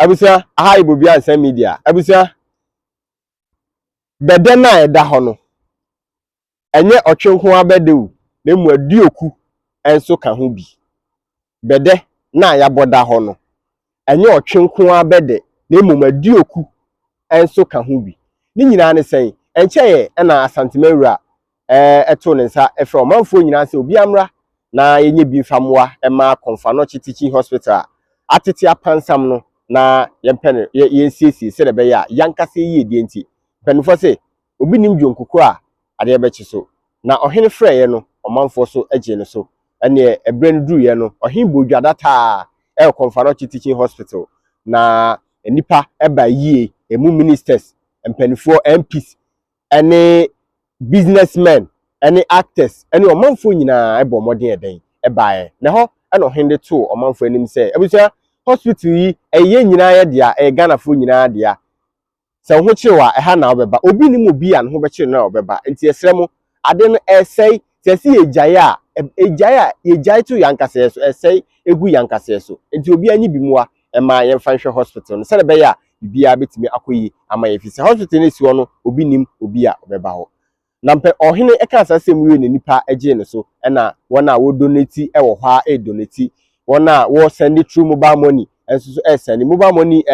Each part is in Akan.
Abusua, aha yɛ Bobia Nsɛm Media. Abusua, bɛdɛ no a ɛda hɔ no, ɛnyɛ ɔtwe nko ara bɛdɛ o, na mmom aduoku nso ka ho bi. Bɛdɛ no a yɛabɔ da hɔ no, ɛnyɛ ɔtwe nko ara bɛdɛ, na mmom aduoku nso ka ho bi. Ne nyinaa ne sɛn? Ɛnkyɛeɛ na Asantema Wura too ne nsa frɛɛ ɔmanfoɔ nyinaa sɛ obiara mmra na yɛnyɛ bi mfa mmoa mma Komfo-Anokye Teaching Hospital a atete apansam no na yɛmpɛ no yɛnsiesie sɛdeɛ ɛbɛyɛ a yɛankasa yiedie nti. Mpanimfoɔ se obi nim dwonkukuo a adeɛ bɛkye so. Na ɔhene frɛeɛ no ɔmanfoɔ so gyee no so. Ɛneɛ ɛberɛ no duruiɛ no ɔhene bɔɔ dwa dataa ɛwɔ Komfo-Anokye Teaching Hospital na nnipa baa yie, ɛmu ministers, mpanimfoɔ, MPs ne business men ne actors ne ɔmanfoɔ nyinaa bɔɔ mmɔden ɛdɛn ɛbaeɛ. Na ɛhɔ na ɔhene de too ɔmanfoɔ anim sɛ, abusua, hospital yi ɛyɛ yɛn nyinaa yɛ dea, ɛyɛ Ghanafoɔ nyinaa dea. Sɛ wo ho kyere wo a, ɛha na wobɛba. Obi nim obi a ne ho bɛkyere no a ɔbɛba. Nti yɛsrɛ mo, ade no ɛresɛe. Sɛ yɛse yɛgyae a, ɛgyae a yɛgyae to yɛn ankasa yɛn so, ɛsɛe gu yɛn ankasa yɛn so. Nti obiara nyi bi mmoa mma yɛmfa nhwɛ hospital no sɛdeɛ ɛbɛyɛ a biribiara bɛtumi akɔ yie ama yɛn. Ɛfiri sɛ hospital no ɛsi hɔ no, obi nnim obi a ɔbɛba hɔ. Na mpɛ ɔhene kaa saa asɛm wie na nnipa gyee no so, ɛna wɔn a wɔdonati wɔ hɔ ara redonati, wɔn a wɔsɛnde through mobile money nso so resɛnde. Mobile money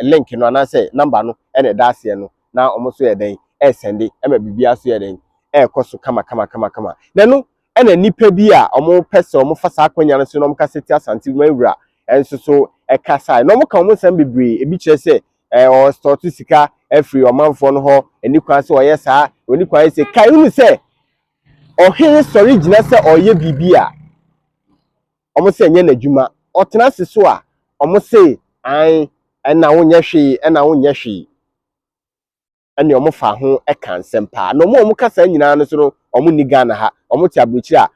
link no anaasɛ number no na ɛda aseɛ no, na wɔn nso yɛ dɛn resɛnde ma biribiara nso yɛ dɛn ɛrekɔ so kama kama kama kama. Na ɛno ɛna nnipa bi a wɔpɛ sɛ wɔfa saa akwannya no so na wɔkasa tia Asante Manwura nso so kasae. Na wɔka wɔn nsɛm bebree, ebi kyerɛ sɛ ɛɛ ɔresɔɔto sika afiri ɔmanfoɔ no hɔ, ɛni kwan sɛ ɔyɛ saa, ɔni kwan sɛ kae hunu sɛ ɔhene sɔre gyina sɛ ɔreyɛ biribi a wɔn sɛ ɛnyɛ n'adwuma, ɔtena ase so a wɔn se an ɛna wonyɛ hwee, ɛna wonyɛ hwee. Ɛne wɔn fa ho ka nsɛm paa. Na wɔn a wɔka saa nyinaa no so no, wɔn nni Ghana ha, wɔn te aburokyire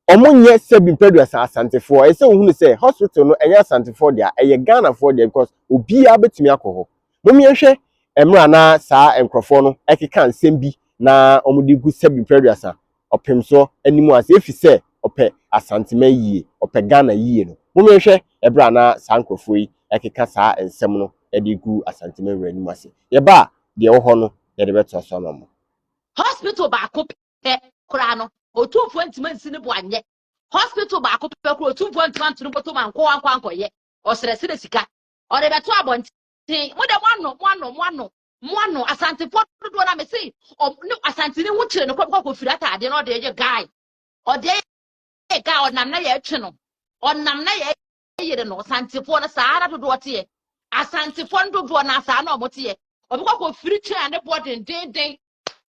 a wɔn nyɛ sɛbi mpɛduasa Asantefoɔ. Ɛsɛ sɛ wohunu sɛ hospital no ɛnyɛ Asantefoɔ dea, ɛyɛ Ghanafoɔ dea because obiara bɛtumi akɔ hɔ. Mom yɛnhwɛ mmerɛ a na saa nkorɔfoɔ no ɛkeka nsɛm bi na wɔn de gu sɛbi mpɛduasa ɔpemsoɔ anim ase ɛfiri sɛ ɔpɛ Asanteman yie, ɔpɛ Ghana yie no. Mom yɛnhwɛ ɛberɛ a na saa nkorɔfoɔ yi ɛkeka saa nsɛm no de gu Asanteman wura anim ase. Yɛba a, deɛ ɛwɔ hɔ no yɛde bɛtoa so ama mo. Hospital baako pɛ koraa no, Otumfoɔ ntumi ansi ne bo anyɛ. Hospital baako pɛ koraa Otumfoɔ ntumi anto ne bɔtɔ mu ankɔ ankɔ ankɔyɛ. Ɔsrɛsrɛ sika. Ɔde bɛto abɔnten. Mo deɛ mo ano, mo ano, mo ano, mo ano. Asantefoɔ dodoɔ na mese, ne Asanteni ho kyerɛ no kɔ kɔ firi ataadeɛ na ɔde yɛ guy. Ɔde yɛ guy, ɔnam na yɛtwe no. Ɔnam na yɛ yere no Asantefoɔ no saa na dodoɔ teɛ. Asantefoɔ no dodoɔ no saa na ɔmo teɛ. Ɔbɛkɔ kɔ firi kyɛn a ne boɔ dendenden.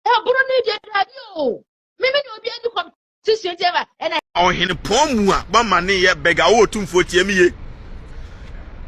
Ɛboro ne deɛ daabi o. Mimi ne obi ani competition nti ɛma ɛna. Ɔhenepɔn mu a bama ne yɛ bɛga wo otumfoɔ tie me ye.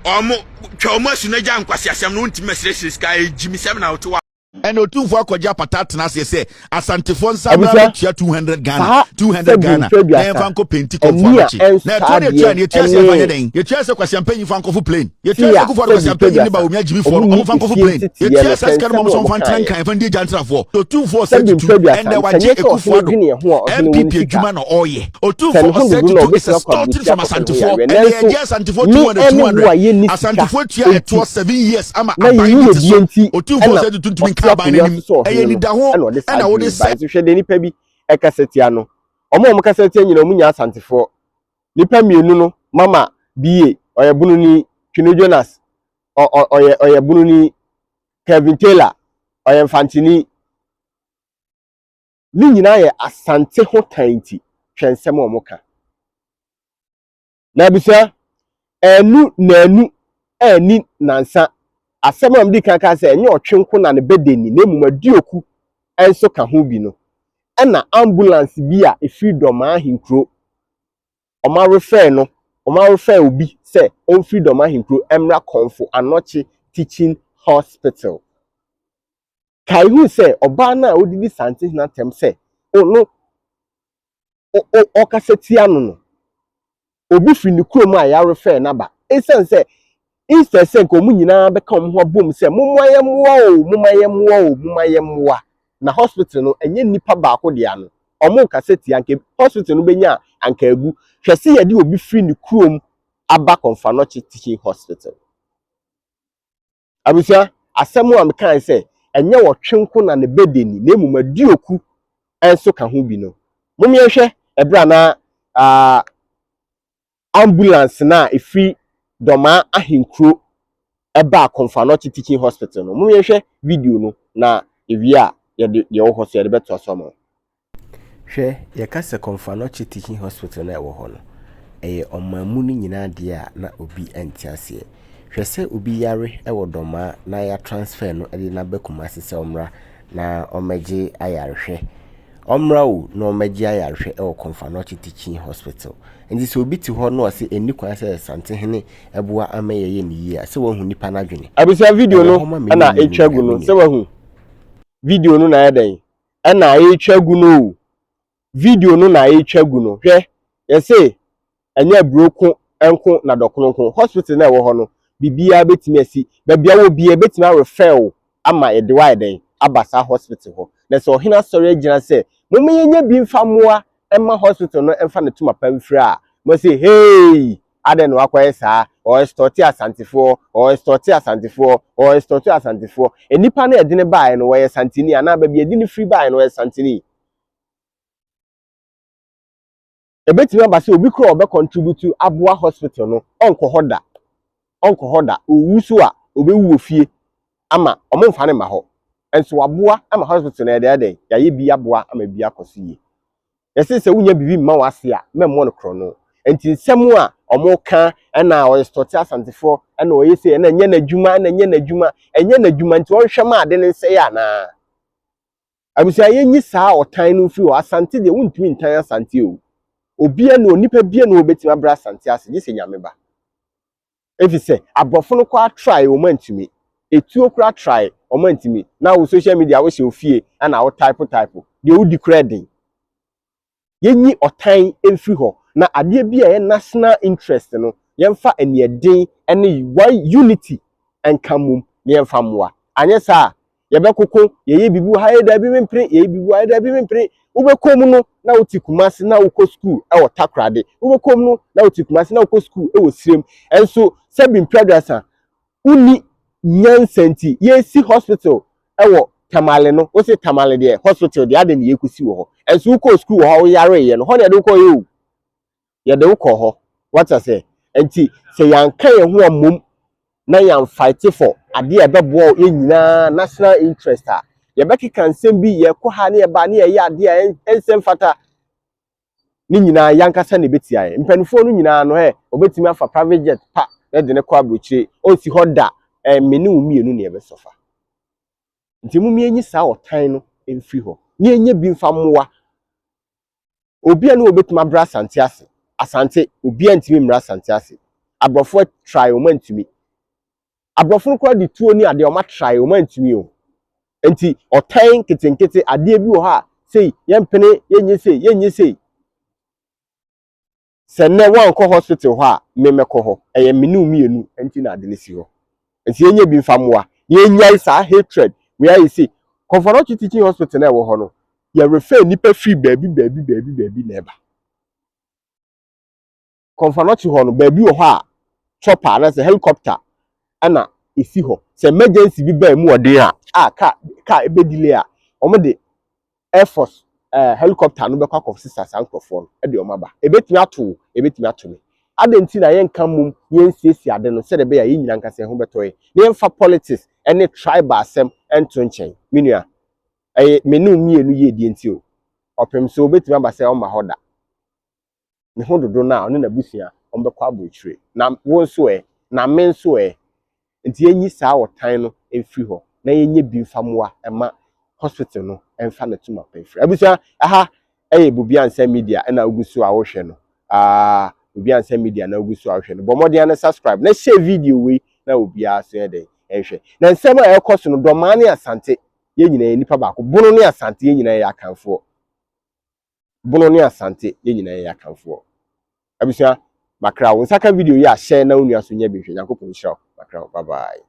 Ɔmo twa ɔmo asu na gya nkwaseasɛm no wontumi mɛsrɛsrɛ sika ɛgyimisɛm na wote wa. Ɛna Otumfoɔ akɔgye apata atena aseɛ sɛ Asantefoɔ nsa mmra Abusua, mmɛtua 200 Ghana, saa 200 sɛbi Ghana, mfɛ na aduasa, yɛmfa nkɔ penti Kɔmfo ani a Anokye. ɛnsɔ Na ɛtoɔ ne adeɛ yɛtua no, yɛtua sɛ yɛmfa nyɛ ne dɛn? Yɛtua sɛ Kwasiampanyin mfa nkɔfo plane. Yɛtua tea sɛ Akufo Addo sɛbi mfɛ Kwasiampanyin ne aduasa, Bawumia Gyimifoɔ ɔmo no, nni ɔmfa nkɔfo efie plane. nteteeɛ Yɛtua no saa hwɛ sika no ma nsɛm ɔmo a sɛ ɔmo ɔmfa ntena kaeɛ. Nkran, mfa ndi agya ntrafoɔ. Otumfoɔ Osei Sɛbi Tutu, mfɛ aduasa, ɛnnɛ nka wagye nyɛ sɛ Akufo ɔhene Addo dwene ɛho a ɔhene wɔ ne NPP sika. adwuma na ɔreyɛ. Sɛ Otumfoɔ ne ho Osei dodo no a Tutu is ɔbɛtumi akɔ extorting aburokyire from akɔpɛ ne ho Asantefoɔ. yareɛ. Ɛnnɛ Nanso yɛgye Asantefoɔ me 200 ɛne wo 200. a yɛnni sika Asantefoɔ tua nti ɛtoɔ 7 years ama na aban yɛn bi te yiyedie so. nti Otumfoɔ ɛna Osei Tutu ntumi ɔte nka aban no akonnwa anim. so sɛ Ɛyɛ ɔhene no anidaho ɛna ɔde saa ɛna adwene wode yi sɛ. bae. Nso hwɛ deɛ nnipa bi ɛkasa tia no. Wɔn a wɔkasa tia nyinaa wɔn nyɛ Asantefoɔ. Nnipa mmienu no Mama BA ɔyɛ Bununi, Twene Jonas ɔ ɔ ɔyɛ ɔyɛ Bununi, Kevin Taylor ɔyɛ Mfantini. Ne nyinaa yɛ Asante ho tan nti. Hwɛ nsɛm a wɔka. Na abusua, ɛnu naanu ɛni nansa. Asɛm a mede kan kaa sɛ ɛnyɛ ɔtwe nko na ne bɛdɛ ni na mmom aduoku nso ka ho bi no, ɛna ambulance bi a ɛfiri Dɔmaa Ahenkuro, wɔn arefɛɛ no, wɔn arefɛɛ obi sɛ ɔmfiri Dɔmaa Ahenkuro mmra Kɔmfo Anɔkye Teaching Hospital. Kae hu sɛ ɔbaa no a ɔdidi Santehene atɛm sɛ ɔno ɔkasa tia no no, obi firi ne kurom a yɛarefɛɛ no aba. Esiane sɛ instead sɛ nka wɔn nyinaa bɛka wɔn ho abom sɛ momma yɛmmoa o, momma yɛmmoa o, momma yɛmmoa. Na hospital no ɛnyɛ nipa baako dea no, wɔn kasa tia nka hospital no bɛnya a anka agu. Hwɛ sɛ yɛde obi firi ne kurom aba Komfo Anokye Teaching Hospital. Abusua, asɛm a mekae sɛ ɛnyɛ ɔtwe nko na ne bɛ de ni, na mmom aduoku nso ka ho bi no, mom yɛnhwɛ ɛberɛ a na ah, ambulance no a ɛfiri Dɔmaa ahenkuro ɛbaa Komfo Anokye Teaching Hospital no. Mom yɛnhwɛ video no na yɛwie a yɛde deɛ ɛwɔ hɔ so yɛde bɛtoa so ama wo. Hwɛ, yɛka sɛ Komfo Anokye Teaching Hospital no a ɛwɔ hɔ no, ɛyɛ ɔman mu no nyinaa deɛ a na obi nte aseɛ. Hwɛ sɛ obi yare wɔ Dɔmaa na yɛatransfer no de no aba Kumasi sɛ ɔmmra na ɔmmɛgye ayarehwɛ. Ɔmmra o na ɔmmɛgye ayarehwɛ wɔ Komfo Anokye Teaching Hospital. Nti sɛ obi te hɔ na ɔse ɛnni kwan sɛ Asantehene boa ama yɛyɛ no yie a, sɛ wahu nipa no adwene. Abusua video Ɛwɔ no hɔ ma me ne na wo mmienu ɛtwa gu nyinaa, no me sɛ nua. wahu video no na ayɛ dɛn ɛna ɛretwa gu no o video no na ɛretwa gu no hwɛ yɛse ɛnyɛ aburo ko nko na dɔkono nko hospital na ɛwɔ hɔ no biribiara bɛtumi asi baabi a wɔ biara bɛtumi arefɛ wo ama yɛde wo ayɛ dɛn aba saa hospital hɔ na sɛ ɔhene asɔre agyina sɛ momma yɛnyɛ bi mfa mmoa mma hospital no mfa ne toma pa mfiri a mo se hey Adɛn na wakɔyɛ saa? Ɔrestɔte Asantefoɔ, ɔrestɔte Asantefoɔ, ɔrestɔte Asantefoɔ. Nnipa no a ɛde no baeɛ no, wɔyɛ Santeni anaa baabi a ɛde no firi baeɛ no, ɔyɛ Santeni. Ɛbɛtumi aba sɛ obi koraa a ɔbɛcontribute aboa hospital no, ɔnkɔ hɔ da. Ɔnkɔ hɔ da. Ɔwu so a, ɔbɛwu wɔ fie ama wɔmfa no mma hɔ. Nso waboa ama hospital no, yɛde ayɛ dɛn? Yɛayɛ bi aboa ama bi akɔ so yie. Yɛse sɛ wonya biribi mma w'ase a, mɛmmɔ no korɔno. Nti nsɛm a wɔka ɛna ɔrestɔte Asantefoɔ, ɛna ɔyɛ sei, ɛna ɛnyɛ n'adwuma, ɛna ɛnyɛ n'adwuma, ɛnyɛ n'adwuma nti ɔnhwɛ ma ade no nsɛe anaa? Abusua yɛnyi saa ɔtan no mfiri hɔ. Asante deɛ wontumi ntan Asante o. Obia ni onipa bia ni hɔ obɛtumi abrɛ Asante ase gye sɛ Nyame ba. Efisɛ aborɔfo no koraa try wɔn antumi. Etuo koraa try wɔn antumi. Na wo social media wohyɛ ofie ɛna wo type type. Deɛ wodi koraa ɛden. Yɛnyi ɔtan mfiri hɔ na adeɛ bi a ɛyɛ national interest no yɛmfa aniɛden ne one unity nka mmom na yɛmfa mmoa. Anyɛ saa a yɛbɛkoko, yɛyɛ biribi wɔ ha, yɛ daabi mempene, yɛyɛ biribi wɔ ha, yɛ daabi mempene. Wobɛkɔ mu no na wote Kumasi na wokɔ sukuu wɔ Takoradi. Wobɛkɔ mu no na wote Kumasi na wokɔ sukuu wɔ Sirem. Ɛnso sɛbi mprɛduasa wonni nyansa nti yɛsi hospital wɔ Tamale no, wose Tamale deɛ hospital deɛ adɛn na yɛkɔsi wɔ hɔ. Ɛnso wokɔɔ sukuu wɔ hɔ woyareeɛ no, hɔ na yɛde wokɔeɛ o. Yɛde wo kɔ hɔ. Wate aseɛ? Nti sɛ yɛanka yɛn ho ammom na yɛn fight for adeɛ a ɛbɛboa yɛn nyinaa national interest a, yɛbɛkeka nsɛm bi, yɛkɔ ha ne yɛba ne yɛyɛ adeɛ a ɛnsɛ mfata ne nyinaa yɛankasa na ɛbɛtia yɛn. Mpanimfoɔ no nyinaa no ɛ, wɔbɛtumi afa private jet pa na de no kɔ aburokyire, ɔnsi hɔ da, ɛ, me ne wo mmienu na yɛbɛsɔfa. Nti mom yɛnyi saa ɔtan no mfiri hɔ na yɛnyɛ bi mfa mmoa. Obia ne obetumi abrɛ Asante ase. Asante, obia ntumi mmrɛ Asante ase. Abrɔfo try wɔn antumi. Abrɔfo no koraa de tuo ne adeɛ wɔn atry wɔn antumi o. Nti ɔtan nketenkete adeɛ bi wɔ hɔ a sei yɛmpene yɛnyɛ sei yɛnyɛ sei. Sɛ nnɛ woankɔ hospital hɔ a, me mɛkɔ hɔ. Ɛyɛ me ne wo mmienu nti na ade no si hɔ. Nti yɛnyɛ bi mfa mmoa. Na yɛnnyae saa hatred wei ayɛ sei. Komfo-Anokye Teaching Hospital no a ɛwɔ hɔ no, yɛ refer nnipa firi baabi baabi baabi baabi na ɛba. Komfo-Anokye hɔ no, baabi wɔ hɔ a chopper anaasɛ helicopter ɛna ɛsi hɔ. Sɛ emergency bi ba mu ɔden a, a car car ɛbɛ delay a, wɔn de air force ɛɛ helicopter no bɛkɔ akɔsesa saa nkurɔfoɔ no de wɔn aba. Ɛbɛtumi ato wo, ɛbɛtumi ato me. Adɛn nti na yɛnka mmom na yɛnsiesie ade no sɛdeɛ ɛbɛyɛ a yɛn nyinaa ankasa yɛn ho bɛtɔ yɛn, na yɛmfa politics ne tribal asɛm nto nkyɛn. Me nua, ɛyɛ me ne wo mmienu yiedie nti o. Ɔpem so ɔbɛtumi aba sɛ ɔmma hɔ da. Ne ho dodo no a, ɔne n'abusua wɔbɛkɔ aburokyire. Na wo nso ɛ? Na me nso ɛ? Nti yɛnyi saa ɔtan no mfiri hɔ na yɛnyɛ bi mfa mmoa mma hospital no mfa ne toma pa mfiri. Abusua, ɛha ɛyɛ Bobiansa Media ɛna wogu so a wohwɛ no. Ah, Bobiansa Media na wogu so a wohwɛ no. Bɔ mmɔden na subscribe na share video wei na obiara so yɛ dɛn ɛnhwɛ. Na nsɛm a ɛkɔ so no, Dɔmaa ne Asante, yɛn nyinaa yɛ nipa baako. Bono ne Asante, yɛn nyinaa yɛ Akanfoɔ. Bono ne Asante yɛn nyinaa yɛyɛ Akanfoɔ. Abusua, makra wo nsa ka video yi a share na wo nua so nya bi nhwɛ. Nyankopɔn nhyira wo. Makra wo. Bye bye.